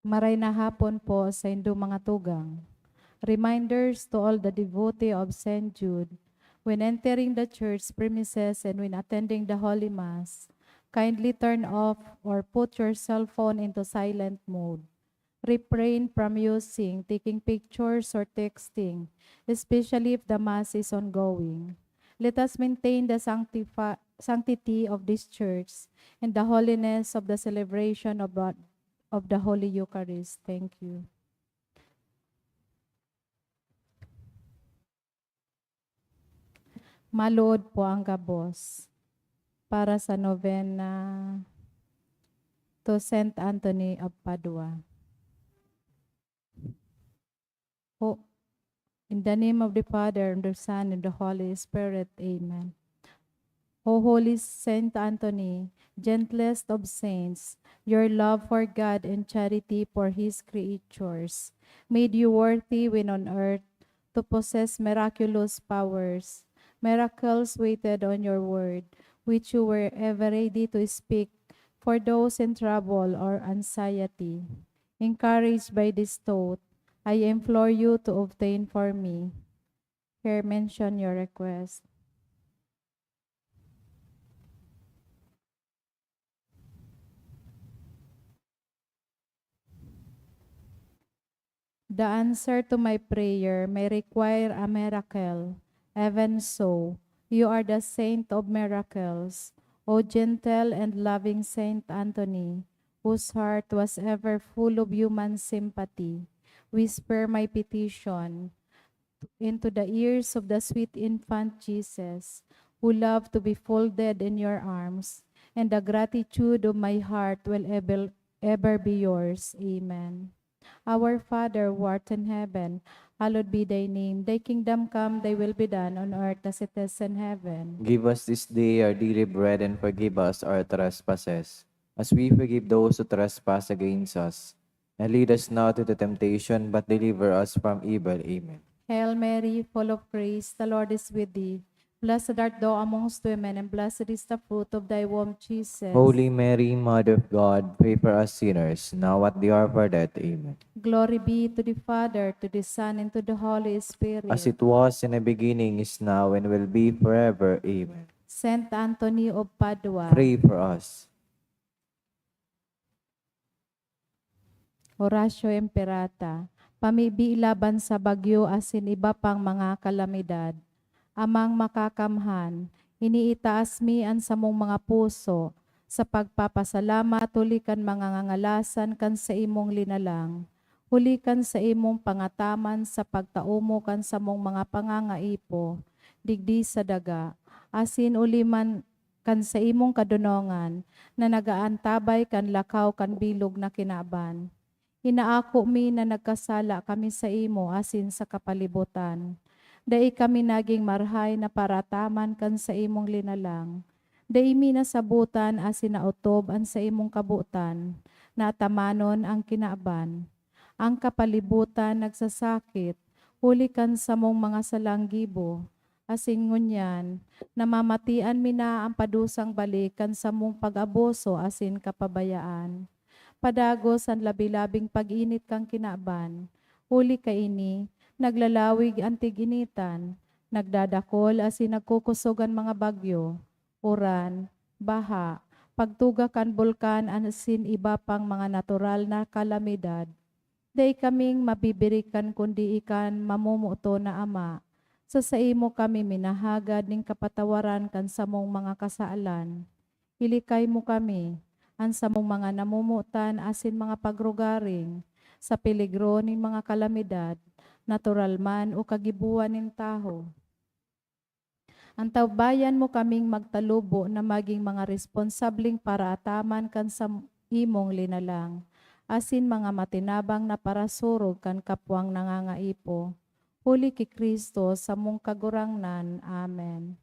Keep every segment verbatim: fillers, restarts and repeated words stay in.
Maray na hapon po sa indo mga tugang. Reminders to all the devotee of Saint Jude, when entering the church premises and when attending the Holy Mass, kindly turn off or put your cell phone into silent mode. Refrain from using, taking pictures, or texting, especially if the Mass is ongoing. Let us maintain the sanctifi- sanctity of this church and the holiness of the celebration of, of the Holy Eucharist. Thank you. Maluod po ang gabos para sa novena to Saint Anthony of Padua. Ho-, in the name of the Father, and the Son, and the Holy Spirit. Amen. O Holy Saint Anthony, gentlest of saints, your love for God and charity for His creatures made you worthy when on earth to possess miraculous powers. Miracles waited on your word, which you were ever ready to speak for those in trouble or anxiety. Encouraged by this thought, I implore you to obtain for me. Here mention your request. The answer to my prayer may require a miracle. Even so, you are the saint of miracles, O gentle and loving Saint Anthony, whose heart was ever full of human sympathy. Whisper my petition into the ears of the sweet infant Jesus, who loved to be folded in your arms, and the gratitude of my heart will ever, ever be yours. Amen. Our Father, who art in heaven, hallowed be thy name. Thy kingdom come, thy will be done on earth as it is in heaven. Give us this day our daily bread, and forgive us our trespasses, as we forgive those who trespass against us. And lead us not into temptation, but deliver us from evil. Amen. Hail Mary, full of grace, the Lord is with thee. Blessed art thou amongst women, and blessed is the fruit of thy womb, Jesus. Holy Mary, Mother of God, pray for us sinners, now at the hour of our death. Amen. Glory be to the Father, to the Son, and to the Holy Spirit. As it was in the beginning, is now, and will be forever. Amen. Saint Anthony of Padua. Pray for us. Horatio Imperata, pamibi laban sa bagyo asin iba pang mga kalamidad. Amang Makakamhan, iniitaas mi an samong mga puso sa pagpapasalamat huli kan mga ngangalasan kan saimong linalang, huli kan saimong pangataman sa pagtaomo kan samong mga pangangaipo digdi sa daga, asin huli man kan saimong kadonongan na nag-aantabay kan lakaw kan bilog na kinaban. Inaako mi na nagkasala kami saimo asin sa kapalibotan. Dai kami nagin marahay na paraataman kan saimong linalang. Dai mi nasabotan asin naotob an saimong kabotan na atamanon an kinaban. An kapalibotan nagsasakit huli kan samong mga salang gibo. Asin ngunyan, namamatian mi na an padusang balik kan samong pag-abuso asin kapabayaan. Padagos an labi-labing pag-init kan kinaban. Huli kaini, naglalawig an tig-initan, nagdadakol asin nagkukosog an mga bagyo, uran, baha, pagtuga kan bulkan asin iba pang mga natural na kalamidad. Dai kaming mabibirikan kundi ika an mamomoot na Ama. Sa saimo kami minahagad nin kapatawaran kan samong mga kasalan. Ilikay mo kami, an samong mga namomotan asin mga pagrugaring, sa peligro nin mga kalamidad, natural man o kagiboan nin tawo. Antabayan mo kaming magtalubo na magin mga responsableng paraataman kan sa imong linalang, asin mga matinabang na parasurog kan kapwang nangangaipo. Huli ki Cristo, samong Kagurangnan. Amen.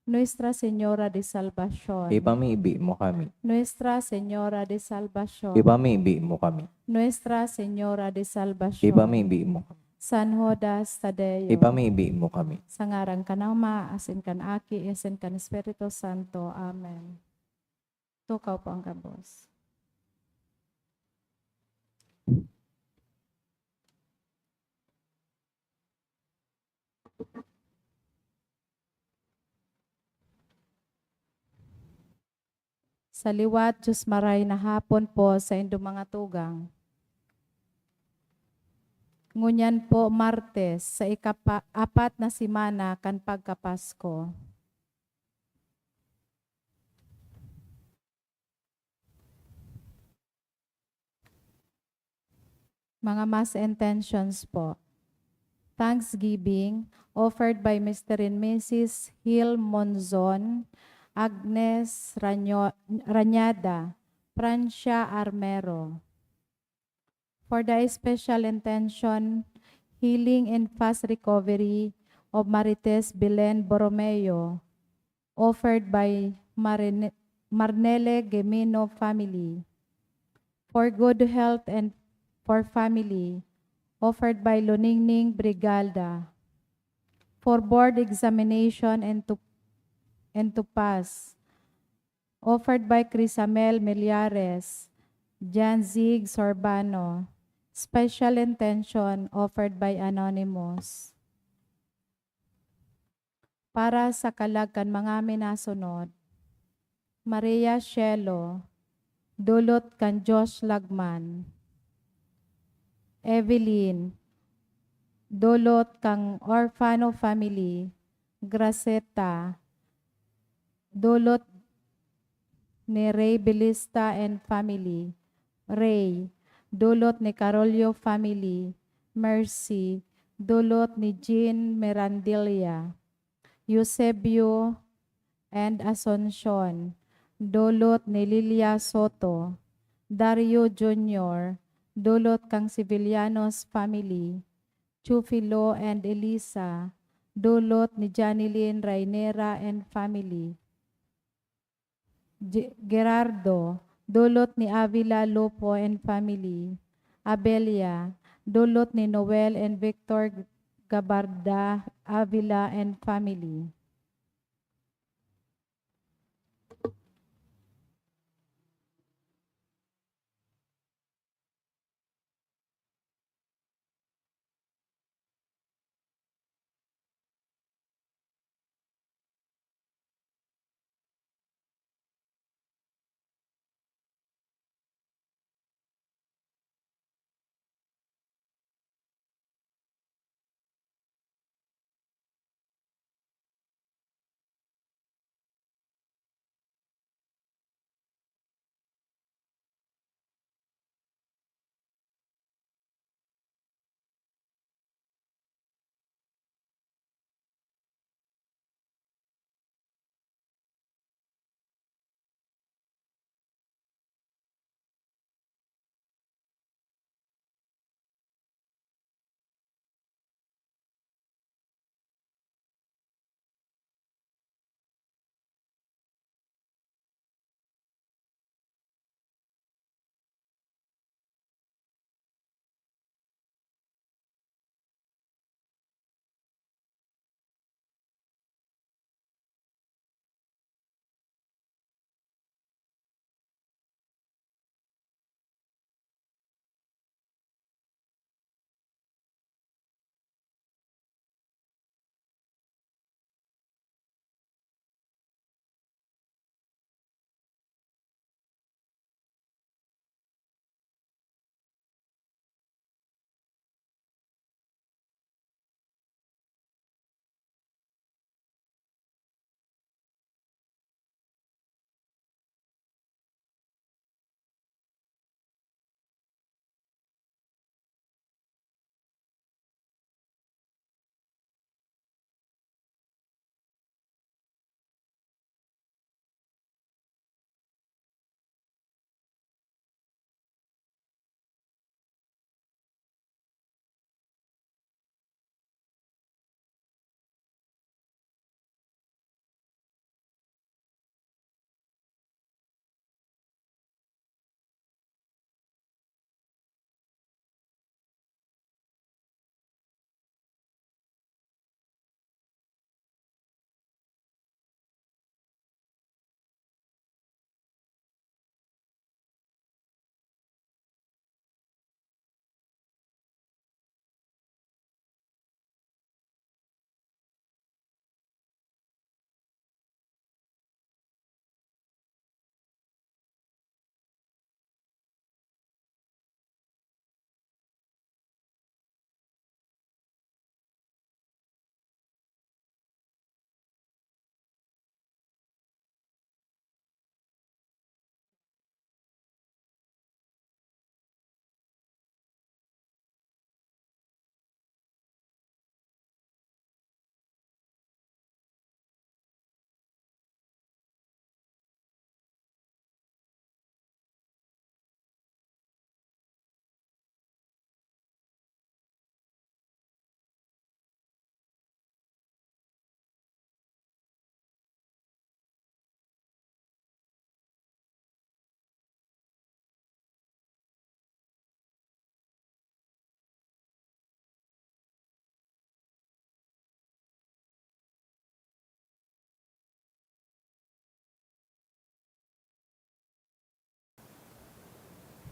Nuestra Señora de Salvacion. Ipamibi mo kami. Nuestra Señora de Salvacion. Ipamibi mo kami. Nuestra Señora de Salvacion. Ipamibi mo kami. San Judas Tadeo. Ipamibi mo kami. Sa ngaran kan Ama, asin kan Aki, asin kan Espiritu Santo. Amen. Tukaw po ang gabos. Sa liwat, Diyos maray na hapon po sa indo mga tugang. Ngunyan po, Martes, sa ikapa-, apat na semana kan pagkapasko. Mga mass intentions po. Thanksgiving offered by Mister and Missus Hill Monzon, Agnes Ranyo-, Rañada, Francia Armero. For the special intention, healing and fast recovery of Marites Belen Borromeo, offered by Marine-, Marnele Gemino family. For good health and for family, offered by Luningning Brigalda. For board examination and to, and to pass, offered by Crisamel Millares, Jan Zig Sorbano. Special intention offered by Anonymous. Para sa kalag kan mga minasunod, Maria Cielo, dulot kan Josh Lagman. Evelyn, dulot kan Orfano family. Graceta, dulot ni Ray Belista and family. Ray, dulot ni Carolio family. Mercy, dulot ni Jean Mirandilla. Eusebio and Asuncion, dulot ni Lilia Soto. Dario Junior, dulot kan Sevillanos family. Chufilo and Elisa, dulot ni Janilyn Rainera and family. Ge-, Gerardo, dulot ni Avila Lupo and family. Abelia, dulot ni Noel and Victor Gabarda Avila and family.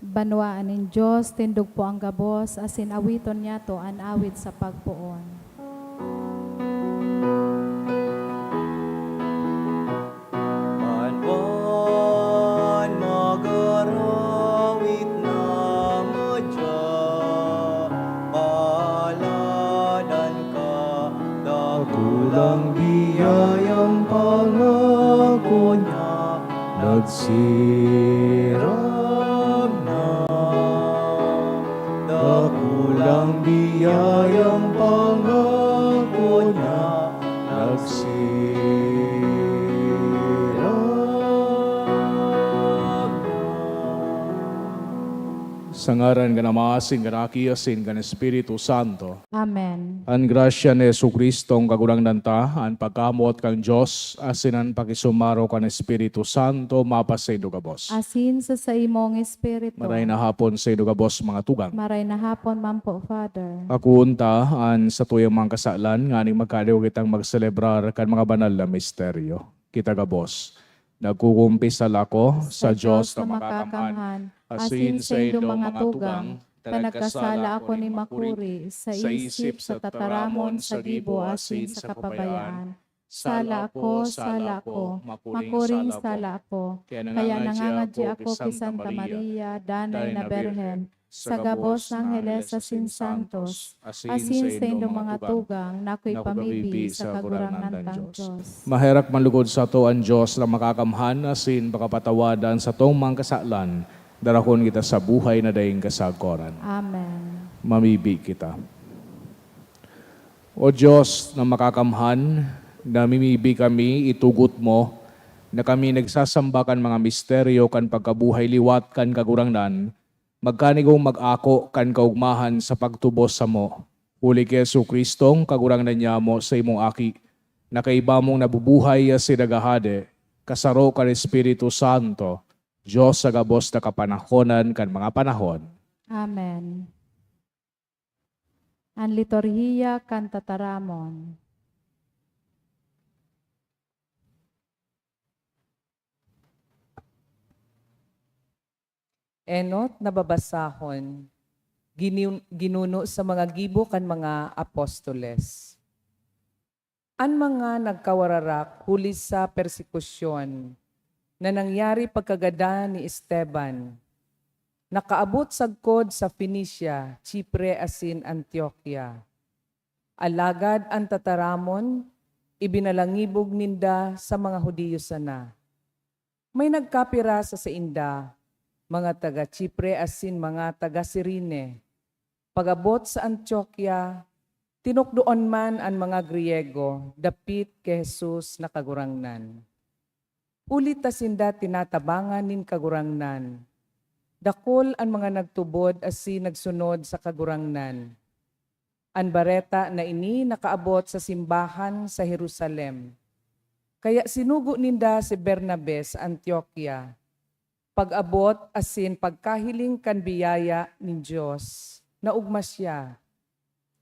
Banwaan nin Dios, tindog po ang gabos, asin awiton niyato an awit sa pagpoon. Banwaan mag-arawit na madya, paladan ka, dakulang biyayang pangako niya, nagsirap na. Dakulang biyayang pangako niya, nagsirap na. Sa ngaran kan Ama, asin kan Aki, asin kan Espiritu Santo. Amen. An grasya ni Jesu-Cristong Kagurangnan ta, an pagkamoot kan Dios, asin an pakisumaro kan Espiritu Santo mapasaindo gabos. Asin sa saimong espiritu. Maray na hapon saindo gabos, mga tugang. Maray na hapon man po, Father. Akoon ta an satuyang mga kasalan, nganing magkadiwa kitang magselebrar kan mga banal na misteryo. Kita gabos. Nagkukumpisal ako sa Dios na makakamhan, asin saindo, mga tugang, ta nagkasala ako nin makuri sa isip, sa tataramon, sa gibo, asin sa kapabayaan. Sala ako, sala ako, makuring sala ako. Kaya nangangadya ako ki Santa Maria, Danay na Birhen, sa gabos na angheles asin santos, asin saindong mga tugang, na ako'y pabibi sa Kagurangnan tang Dios. Maherak manlugod sato an Dios na makakamhan asin pakapatawad an satong mga kasalan, darakon kita sa buhay na daing kasagkoran. Amen. Mamibi kita. O Dios na makakamhan, namimibi kami, itugot mo, na kami nagsasamba kan mga misteryo kan pagkabuhay liwat kan Kagurangnan, magkanigong mag-ako kan kaogmahan sa pagtubos samo, huli ki Jesu-Cristong Kagurangnan nyamo, sa imong Aki, na kaiba mong nabubuhay asin naghahade, kasaro kan Espiritu Santo, Dios sa gabos na kapanahonan kan mga panahon. Amen. An liturhiya kan tataramon. Enot na babasahon, ginu-, ginuno sa mga gibo kan mga apostoles. An mga nagkawararak huli sa persekusyon na nangyari pagkagadan ni Esteban, nakaabot sagkod sa Fenicia, Chipre asin Antioquia. Alagad an tataramon, ibinalangibog ninda sa mga Judio sana. May nagkapira sa sainda, mga taga Chipre asin mga taga Cirene. Pag-abot sa Antioquia, tinukdoan man an mga Griego dapit ki Jesus na Kagurangnan. Huli ta sinda tinatabangan nin Kagurangnan. Dakul an mga nagtubod asin nagsunod sa Kagurangnan. An bareta na ini nakaabot sa simbahan sa Jerusalem. Kaya sinugo ninda si Bernabe sa Antioquia. Pag-abot asin pagkahiling kan biyaya nin Dios, naogma siya.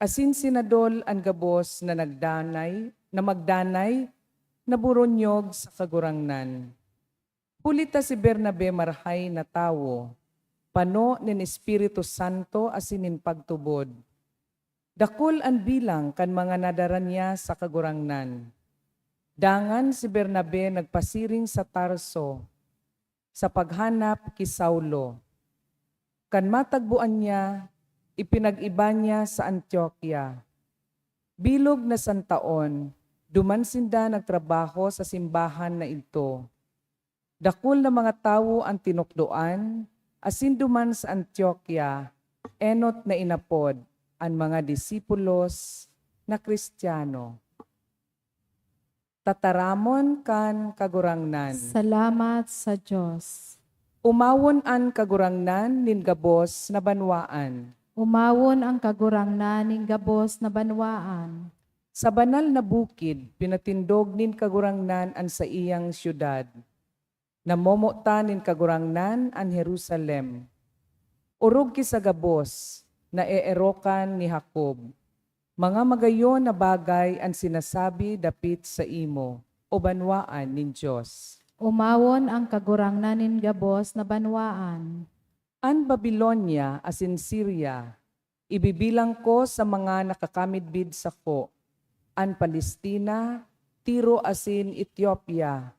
Asin sinadol an gabos na nagdanay, na magdanay, naburonyog sa Kagurangnan. Huli ta si Bernabe marahay na tawo, pano nin Espiritu Santo asin nin pagtubod. Dakul an bilang kan mga nadara niya sa Kagurangnan. Dangan si Bernabe nagpasiring sa Tarso, sa paghanap ki Saulo. Kan matagboan niya, ipinag-iba niya sa Antioquia. Bilog na santaon, duman sinda nagtrabaho sa simbahan na idto. Dakul na mga tawo an tinukdoan, asin duman sa Antioquia, enot na inapod an mga disipulos na Cristiano. Tataramon kan Kagurangnan. Salamat sa Dios. Umawon an Kagurangnan nin gabos na banwaan. Umawon an Kagurangnan nin gabos na banwaan. Sa banal na bukid, pinatindog nin Kagurangnan an saiyang syudad. Namomotan nin Kagurangnan an Jerusalem. Orog ki sa gabos, naeerokan ni Jacob. Mga magayon na bagay an sinasabi dapit saimo, o banwaan nin Dios. Umawon an Kagurangnan nin gabos na banwaan. An Babilonia asin Siria, ibibilang ko sa mga nakakamidbid sako, an Palestina, Tiro asin Etiopia,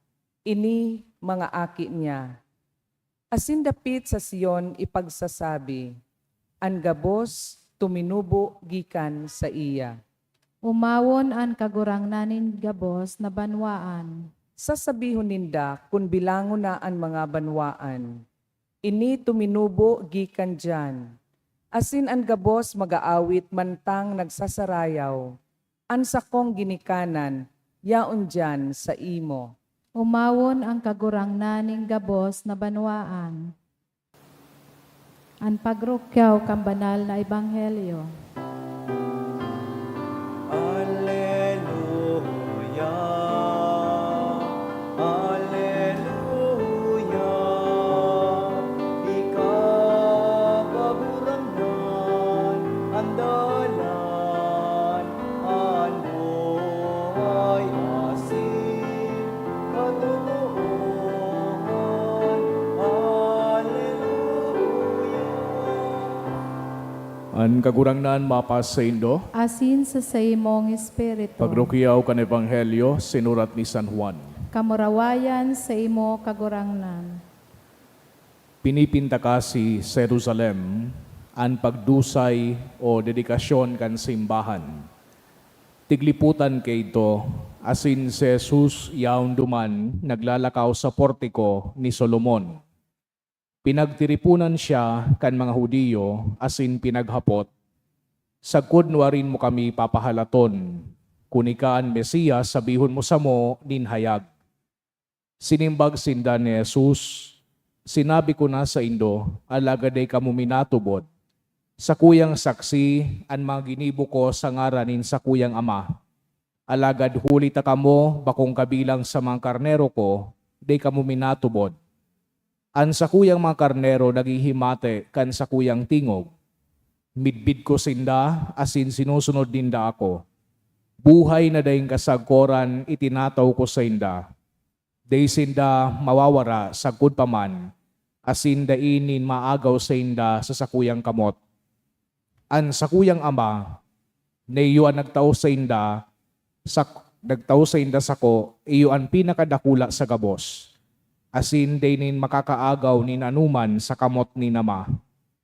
ini mga aki niya. Asin dapit sa Sion ipagsasabi, "An gabos tuminubo gikan saiya." Omawon an Kagurangnan nin gabos na banwaan. Sasabihon ninda kun bilangon na an mga banwaan. Ini tuminubo gikan diyan, asin an gabos mag-aawit mantang nagsasarayaw. An sakong ginikanan yaon diyan saimo. Omawon an Kagurangnan nin gabos na banwaan. An pagrukyaw kan banal na ebanghelyo. Aleluya, aleluya, ika, Kagurangnan, an dalan, an buhay asin katotoohan. Aleluya. An Kagurangnan mapasaindo. Asin sa saimong espiritu. Pagrukyaw kan Ebanghelyo sinurat ni San Juan. Kamurawayan saimo, Kagurangnan. Pinipinta kasi Jerusalem an pagdusay o dedikasyon kan simbahan. Tiglipotan kaidto, asin si Jesus yaon duman naglalakaw sa portiko ni Solomon. Pinagtiriponan siya kan mga Judio asin pinaghapot, "Sagkod nuarin mo kami papahalaton? Kun ika an Mesias, sabihon mo samo nin hayag." Sinimbag sinda ni Jesus, "Sinabi ko na saindo, alagad dai kamo minatubod. Sakuyang saksi an mga ginibo ko sa ngaran nin sakuyang Ama. Alagad huli ta kamo bakong kabilang sa mga karnero ko, dai kamo minatubod. An sakuyang mga karnero naghihimati kan sakuyang tingog. Midbid ko sinda asin sinusunod ninda ako. Buhay na daing kasagkoran itinataw ko sainda. Dai sinda mawawara sagkod pa man, asin dai nin maagaw sainda sa sakuyang kamot. An sakuyang Ama, na iyo an nagtao sainda, sak-, nagtao sainda sako, iyo an pinakadakula sa gabos, asin dai nin makakaagaw nin anoman sa kamot nin Ama.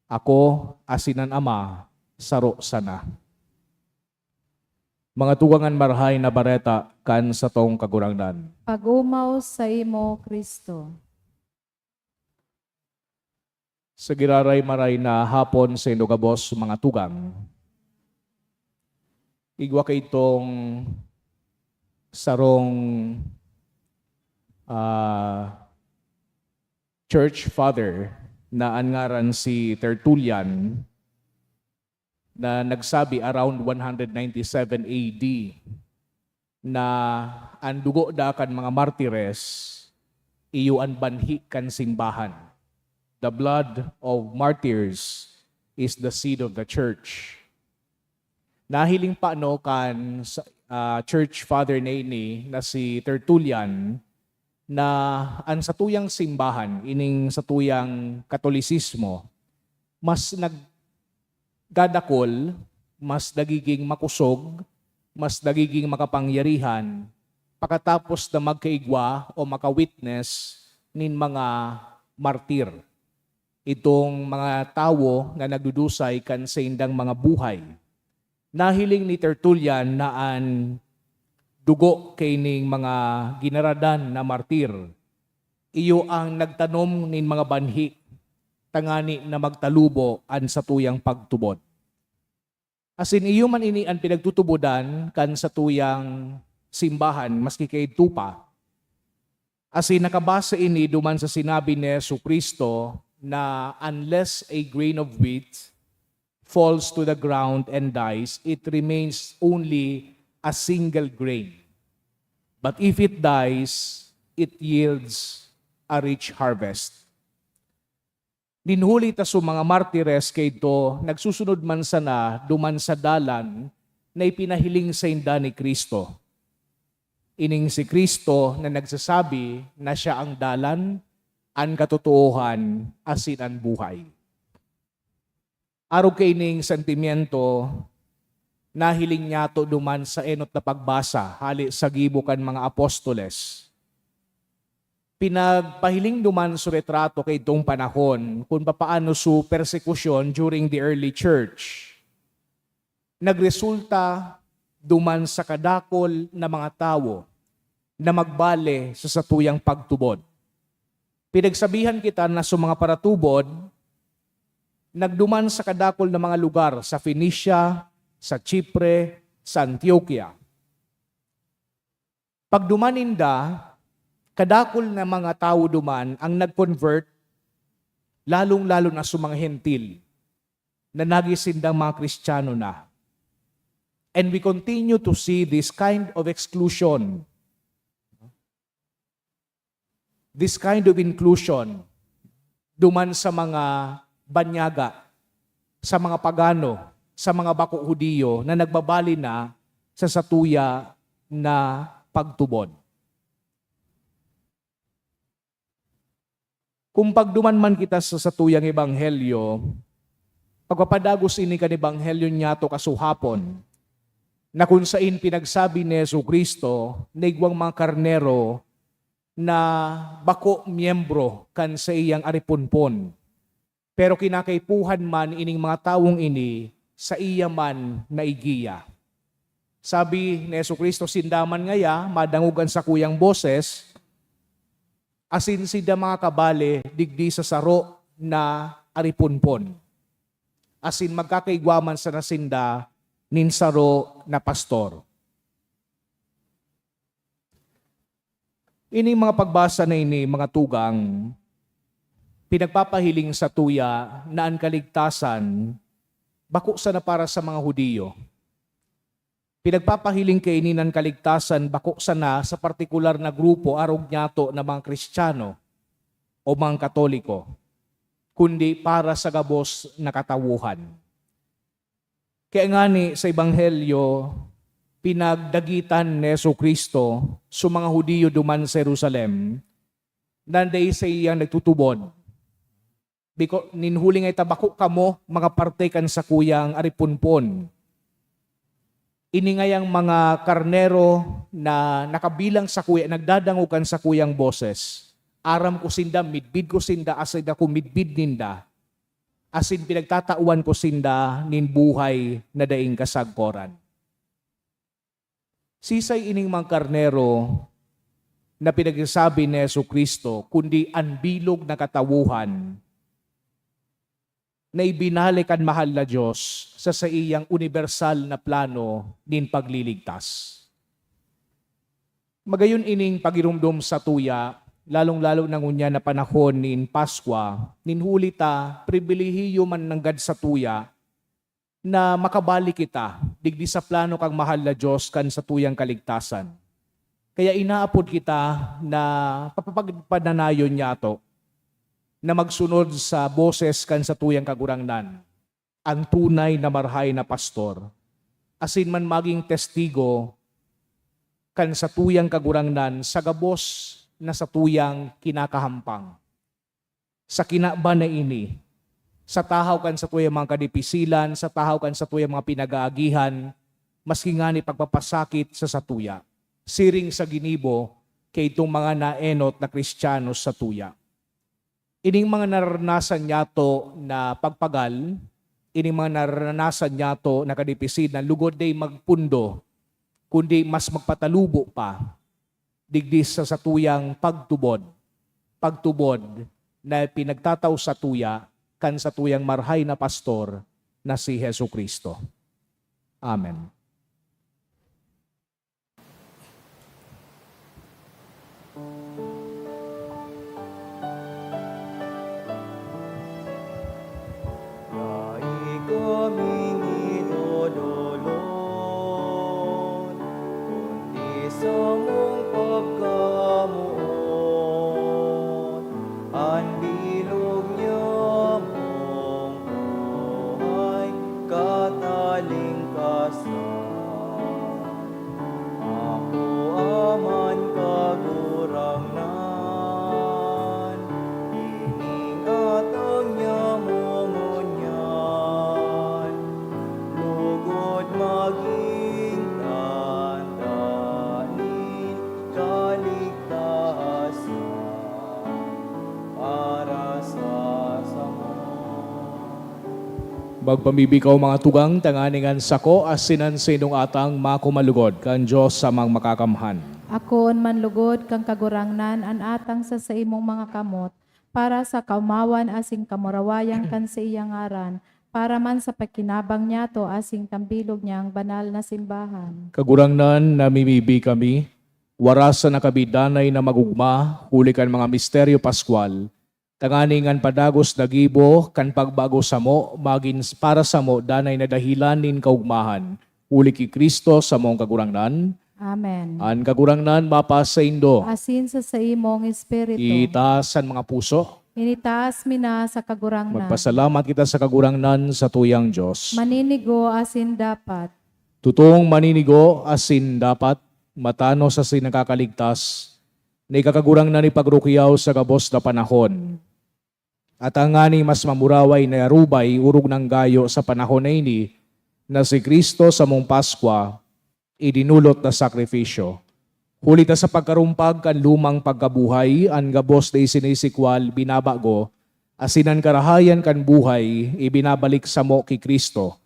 Ako asin an Ama, saro sana." Mga tugang, an Marahay na Bareta kan satong Kagurangnan. Pag-omaw saimo, Cristo. Sa giraray-maray na hapon saindo gabos, mga tugang. Igwa kaidtong sarong, ah, church father na an ngaran si Tertullian, na nagsabi around one hundred ninety-seven A D na an dugo da kan mga martires iyo an banhi kan simbahan. The blood of martyrs is the seed of the church. Nahiling pa, no, kan sa, ah, church father na ini na si Tertullian, na an satuyang simbahan, ining satuyang Katolisismo, mas nagdadakol, mas nagiging makosog, mas nagiging makapangyarihan, pakatapos na magkaigwa o maka-witness nin mga martir, itong mga tawo na nagdudusay kan saindang mga buhay. Nahiling ni Tertullian na an dugo kaining mga ginaradan na martir, iyo an nagtanom nin mga banhi, tangani na magtalubo an satuyang pagtubod. Asin iyo man ini an pinagtutubodan kan satuyang simbahan, maski kaidto pa. Asin nakabase ini duman sa sinabi ni Jesu-Cristo na, "Unless a grain of wheat falls to the ground and dies, it remains only a single grain. But if it dies, it yields a rich harvest." Nin huli ta su mga martires kaidto nagsusunod man sana duman sa dalan na ipinahiling sainda ni Cristo. Ining si Cristo na nagsasabi na siya an dalan, an katotoohan, asin an buhay. Arog kaining sentimiento, nahiling niyato duman sa enot na pagbasa hale sa gibo kan mga apostoles. Pinagpahiling duman su retrato kaidtong panahon kun papaano su persekusyon during the early church nagresulta duman sa kadakol na mga tawo na magbale sa satuyang pagtubod. Pinagsabihan kita na su mga paratubod nagduman sa kadakol na mga lugar sa Phoenicia, sa Chipre, sa Antioquia. Pagduman ninda, kadakol na mga tawo duman ang nag-convert, lalong-lalo na su mga Hentil na nagin sindang mga Kristiyano na. And we continue to see this kind of exclusion, this kind of inclusion duman sa mga banyaga, sa mga pagano, sa mga bako Judio na nagbabali na sa satuya na pagtubod. Kung pagduman man kita sa satuyang ebanghelyo, pagpapadagos ini kan ebanghelyo niyato kasuhapon, na kun sain pinagsabi ni Jesu-Cristo na igwang mga karnero na bako miyembro kan saiyang ariponpon, pero kinakaipuhan man ining mga tawong ini saiya man naigiya. Sabi ni Jesu-Cristo, "Sinda man ngaya madangog an sakuyang boses, asin sinda makakabale digdi sa saro na ariponpon, asin magkakaigwa man sana sinda nin saro na pastor." Ining mga pagbasa na ini, mga tugang, pinagpapahiling satuya na an kaligtasan bako sana para sa mga Judio. Pinagpapahiling kaini na an kaligtasan bako sana sa partikular na grupo arog niyato na mga Kristiyano o mga Katoliko, kundi para sa gabos na katawohan. Kaya ngani sa Ebanghelyo, pinagdagitan ni Jesu-Cristo su mga Judio duman sa Jerusalem na dai saiyang nagtutubod. Biko-, nin huli nga ita, bako kamo mga parte kan sakuyang ariponpon. Ini ngayang mga karnero na nakabilang sakuya, nagdadangog kan sakuyang boses. Aram ko sinda, midbid ko sinda, asin ako midbid ninda, asin pinagtatawan ko sinda nin buhay na daing kasagkoran. Sisay ining mga karnero na pinagsasabi ni Jesu-Cristo, kundi an bilog na katawohan na ibinale kan mahal na Dios sa saiyang unibersal na plano nin pagliligtas. Magayon ining pagiromdom satuya, lalong-lalo na ngunyan na panahon nin Paskwa, nin huli ta pribilehiyo man nanggad satuya na makabalik kita digdi sa plano kan mahal na Dios kan satuyang kaligtasan. Kaya inaapod kita na papapagpadanayon niyato na magsunod sa boses kan satuyang Kagurangnan, an tunay na marahay na pastor, asin man magin testigo kan satuyang Kagurangnan sa gabos na satuyang kinakahampang. Sa kinaban na ini, sa tahaw kan satuyang mga kadipisilan, sa tahaw kan satuyang mga pinag-aagihan, maski ngani pagpapasakit sa satuya, siring sa ginibo kaidtong mga naenot na Kristiyanos satuya. Ining mga nararanasan niyato na pagpagal, ining mga nararanasan niyato na kadipisilan, lugod dai magpundo, kundi mas magpatalubo pa digdi sa satuyang pagtubod, pagtubod na pinagtatao satuya kan satuyang marahay na pastor na si Jesu-Cristo. Amen. Dai kaming idodolon, kundi samong pagkamoot, an bilog niyamong buhay, katalingkasan. Makua man, Kagurangnan, ining atang niya mo ngunyan. Pagpamibi kaw, mga tugang, tanganing an sako asin an saindong atang makumalugod kan Dios Amang Makakamhan. Akoon man lugod kan Kagurangnan an atang sa saimong mga kamot, para sa kaomawan asin kamurawayan kan saiyang ngaran, para man sa pakinabang niyato asin kan bilog niyang banal na simbahan. Kagurangnan, namimibi kami, warasa na kami danay na mag-ogma huli kan mga misteryo paskwal, tanganing an padagos na gibo kan pagbago samo magin para samo danay na dahelan nin kaogmahan, huli ki Cristo samong Kagurangnan. Amen. An Kagurangnan mapasaindo. Asin sa saimong espiritu. Itaas an mga puso. Initaas mi na sa Kagurangnan. Magpasalamat kita sa Kagurangnan, sa tuyang Dios. Maninigo asin dapat. Totoong maninigo asin dapat, matanos asin nakakaligtas, na ika, Kagurangnan, ipagrukyaw sa gabos na panahon. At tanganing mas mamuraway na arubay orog nang gayo sa panahon na ini, na si Cristo samong Paskwa, idinulot na sakrifisyo. Huli ta sa pagkarumpag kan lumang pagkabuhay, an gabos na isinisikwal binabago, asin an karahayan kan buhay ibinabalik samo ki Cristo.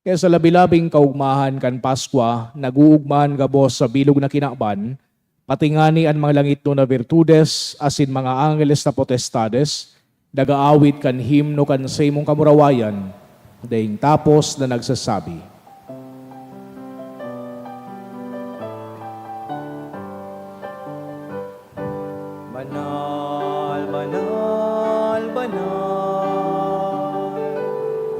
Kaya sa labi-labing kaogmahan kan Paskwa, nag-oogmahan gabos sa bilog na kinaban, pati ngani an mga langitnon na birtudes asin mga angeles na potestades, nag-aawit kan himno kan saimong kamurawayan, daing tapos na nagsasabi, "Banal, banal, banal,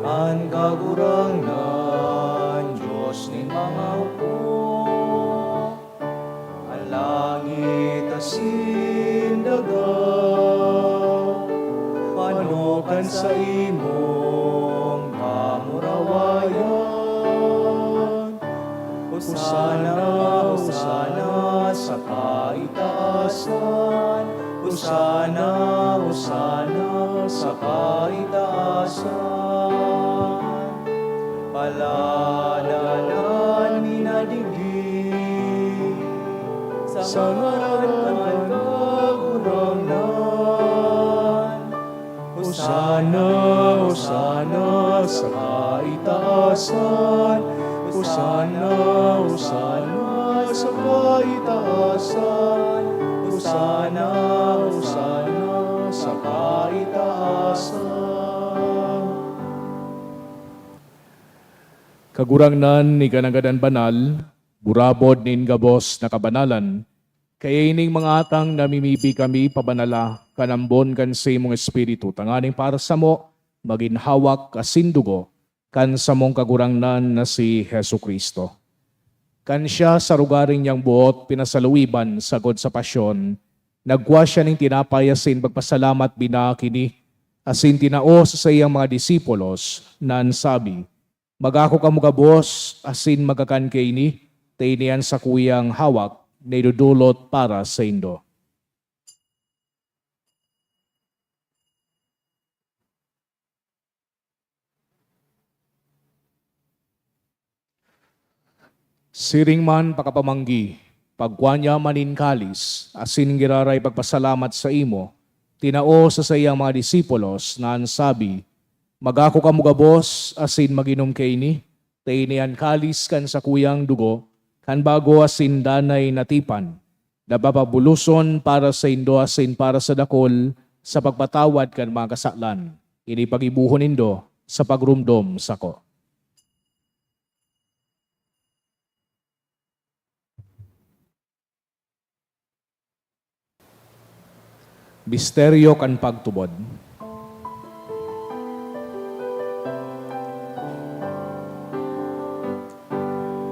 an Kagurangnan, Dios nin mga hukbo. An langit asin daga, pano kan saimong kamurawayan. Hosana, Hosana sa kaitaasan. Hosana, Hosana sa kaitaasan. Paladan an minadigdi sa ngaran kan Kagurangnan. Hosana, Hosana sa kaitaasan. Hosana, Hosana sa kaitaasan. Hosana, Hosana sa kaitaasan." Kagurangnan, ika nanggad an banal, burabod nin gabos na kabanalan. Kaya ining mga atang namimibi kami, pabanala kan ambon kan saimong Espiritu, tanganing para samo magin hawak asin dugo kan samong Kagurangnan na si Jesu-Cristo. Kan siya sa rogaring niyang boot pinasaluiban sagkod sa pasyon, nagkua siya nin tinapay asin pagpasalamat, binaak ini, asin tinao sa saiyang mga disipulos, na an sabi, "Magako kamo gabos asin magkakan kaini, ta ini an sakuyang hawak na idodolot para saindo." Siring man pakapamanggi, pagkua niya man nin kalis, asin giraray pagpasalamat saimo, tinao sa saiyang mga disipulos, na an sabi, "Magako kamo gabos asin mag-inom kaini, ta ini an kalis kan sakuyang dugo, kan bago asin danay na tipan, na papabuloson para saindo asin para sa dakul sa pagpatawad kan mga kasalan. Ini paggibohon nindo sa pagromdom sako." Misteryo kan pagtubod.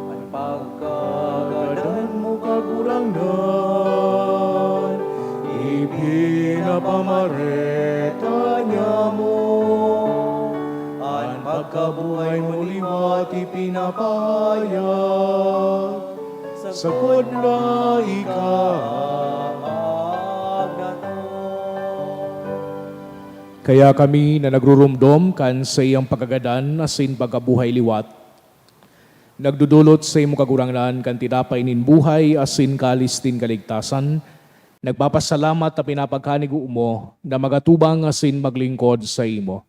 An pagkagadan mo, Kagurangnan, ipinapamareta niamo. An pagkabuhay mo liwat ipinapahayag, sagkod na ika an magdatong. Kaya kami na nagruromdom kan saiyang pagkagadan asin pagkabuhay liwat, nagdodolot saimo, Kagurangnan, kan tinapay nin buhay asin kalis nin kaligtasan, nagpapasalamat ta pinapagkanigo mo na magatubang asin maglingkod saimo.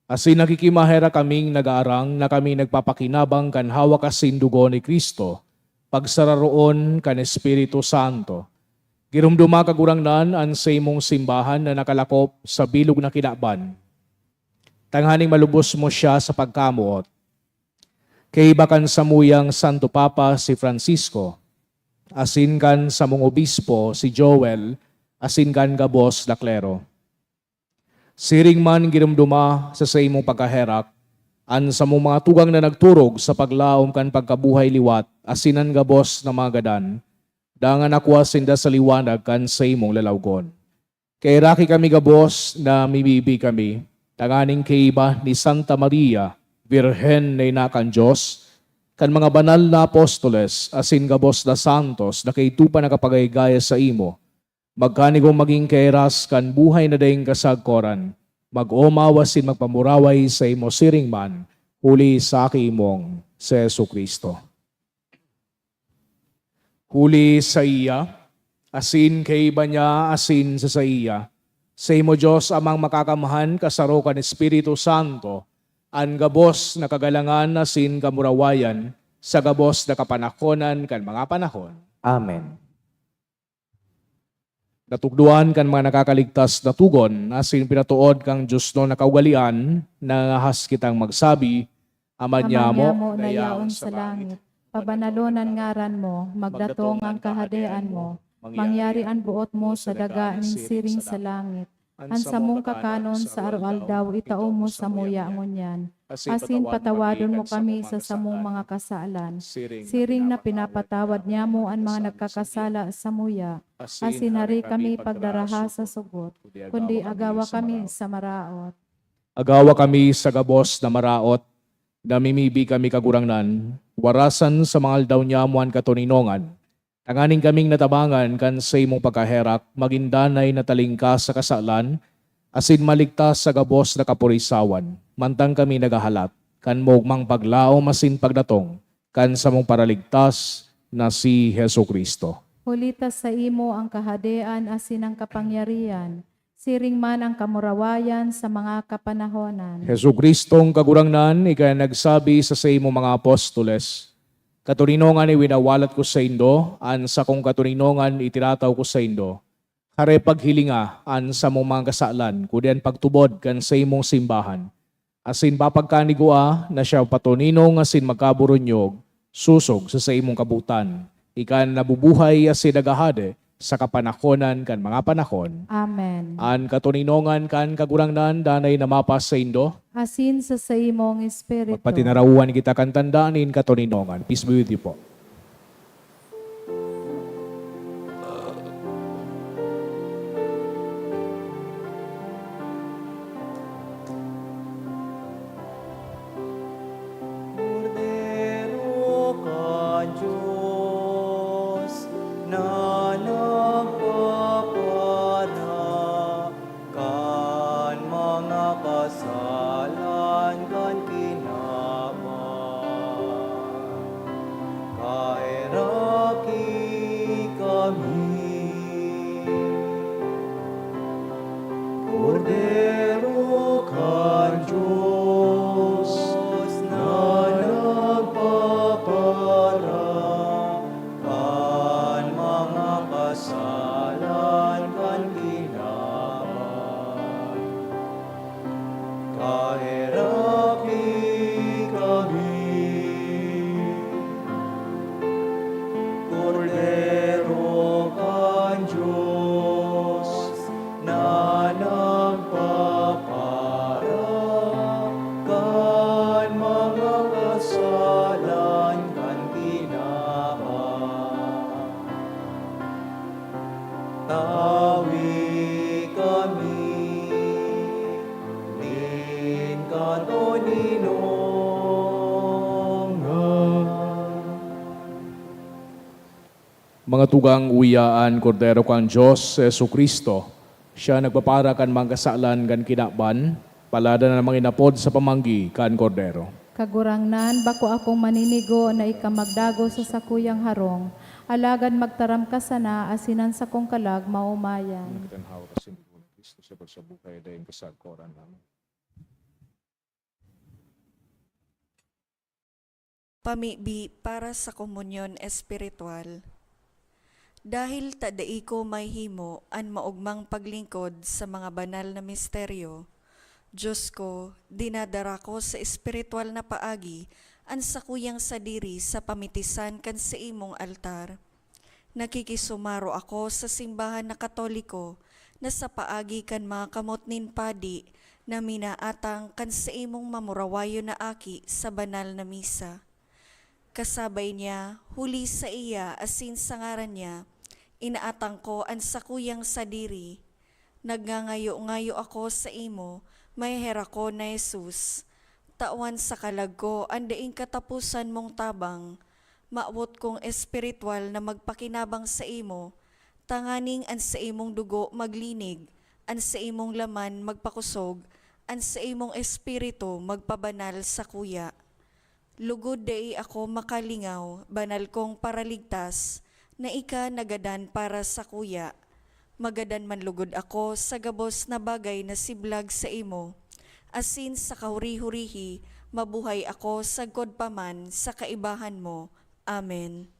Asin nakikimaherak kaming nagaarang na kami nagpapakinabang kan hawak asin dugo ni Cristo, pagsararoon kan Espiritu Santo. Giromdoma, Kagurangnan, an saimong simbahan na nakalakop sa bilog na kinaban, tanganing malubos mo siya sa pagkamoot. Kaiba kan samuyang Santo Papa si Francisco, asin kan samong obispo si Joel, asin kan gabos na klero. Siring man giromdoma sa saimong pagkaherak an samong mga tugang na nagturog sa paglaom kan pagkabuhay liwat asin an gabos na mga gadan, dangan nakua sinda sa liwanag kan saimong lalawgon. Kaheraki kami gabos na mimibi kami, tanganing kaiba ni Santa Maria, Birhen na ina kan Dios, kan mga banal na apostoles, asin gabos na santos na kaidto pa nakapagayagaya saimo, magkanigong magin kaheras kan buhay na daing kasagkoran, mag-omaw asin magpamuraway saimo siring man, huli sa aki mong si Jesu-Cristo. Huli saiya, asin kaiba niya, asin sa saiya, saimo, Dios Amang Makakamhan, kasaro kan Espiritu Santo, an gabos na kagalangan asin kamurawayan sa gabos na kapanakonan kan mga panahon. Amen. Natukdoan kan mga nakakaligtas na togon asin pinatood kan diosnon na kaugalean, nangangahas kitang magsabi, Ama Ama niamo niamo na na yaon yaon sa sa langit, langit, pabanalon an ngaran mo, magdatong an kahadean mo, mangyari an boot mo sa daga nin siring sa langit. An samong kakanon sa aroaldaw itao mo samuya ngunyan. Asin patawadon mo kami sa samong mga kasalan, siring na pinapatawad niamo an mga nagkakasala samuya. Asin hari kami pagdaraha sa sugot, kundi agawa kami sa maraot. Agawa kami sa gabos na maraot, namimibi kami, Kagurangnan, warasan sa mga aldaw niamo an katoninongan, tanganing kaming natabangan kan saimong pagkaherak, magin danay na talingkas sa kasalan, asin maligtas sa gabos na kapurisawan, mantang kami naghahalat kan maogmang paglaom asin pagdatong kan samong Paraligtas na si Jesu-Cristo. Huli ta saimo an kahadean asin an kapangyarihan, siring man an kamurawayan sa mga kapanahonan. Jesu-Cristong Kagurangnan, ika an nagsabi sa saimong mga apostoles, "Katoninongan iwinawalat ko saindo, an sakong katoninongan itirataw ko saindo." Hare paghilinga an samong mga kasalan, kundi an pagtubod kan saimong simbahan. Asin papagkanigua na siya patoninong asin magkaburunyog, sosog sa saimong kabotan. Ika an nabubuhay asin naghahade sa kapanakonan kan mga panahon. Amen. An katoninongan kan Kagurangnan danay na mapasaindo. Asin sa saimong espiritu. Magpatinarawan kita kan tanda nin katoninongan. Peace be with you po. Kordero kan Dios na nagpapara kan mga kasalan kan kinaban, kaheraki kami. Kordero kan Dios na nagpapara kan mga kasalan kan kinaban, kaheraki kami. Kordero kan Dios na nagpapara kan mga kasalan kan kinaban, tawi kami nin katoninongan. Mga tugang, uya an Kordero kan Dios, si Jesu-Cristo. Siya nagpapara kan mga kasalan kan kinaban, paladan an mga inapod sa pamanggi kan Kordero. Kagurangnan, bako akong maninigo na ika magdagos sa sakuyang harong, alagad magtaram ka sana asin an sakong kalag maomayan. Kitang hawak asin dugo ni Cristo sa pagsabuhay daing kasagkoran. Amen. Pamibi para sa komunyon espiritual. Dahil ta dai ko mahimo an maogmang paglingkod sa mga banal na misteryo, Diyos ko, dinadara ko sa espiritual na paagi an sakuyang sadiri sa pamitisan kan saimong altar. Nakikisumaro ako sa simbahan na Katoliko na sa paagi kan mga kamot nin padi na minaatang kan saimong mamurawayon na aki sa banal na misa. Kasabay niya, huli sa iya asin sa ngaran niya, inaatang ko an sakuyang sadiri. Nagngangayo-ngayo ako sa imo, maheherak ko na Jesus. Tawan sa kalag ko an daing kataposan mong tabang. Mawot kong espiritual na magpakinabang sa imo, tanganing an saimong dugo maglinig, an saimong laman magpakosog, an saimong espiritu magpabanal sakuya. Lugod dai ako makalingaw, banal kong Paraligtas, na ika nagadan para sakuya. Magadan man lugod ako sa gabos na bagay na siblag sa imo, asin sa kahuri-hurihi mabuhay ako sagkod pa man sa kaibahan mo. Amen.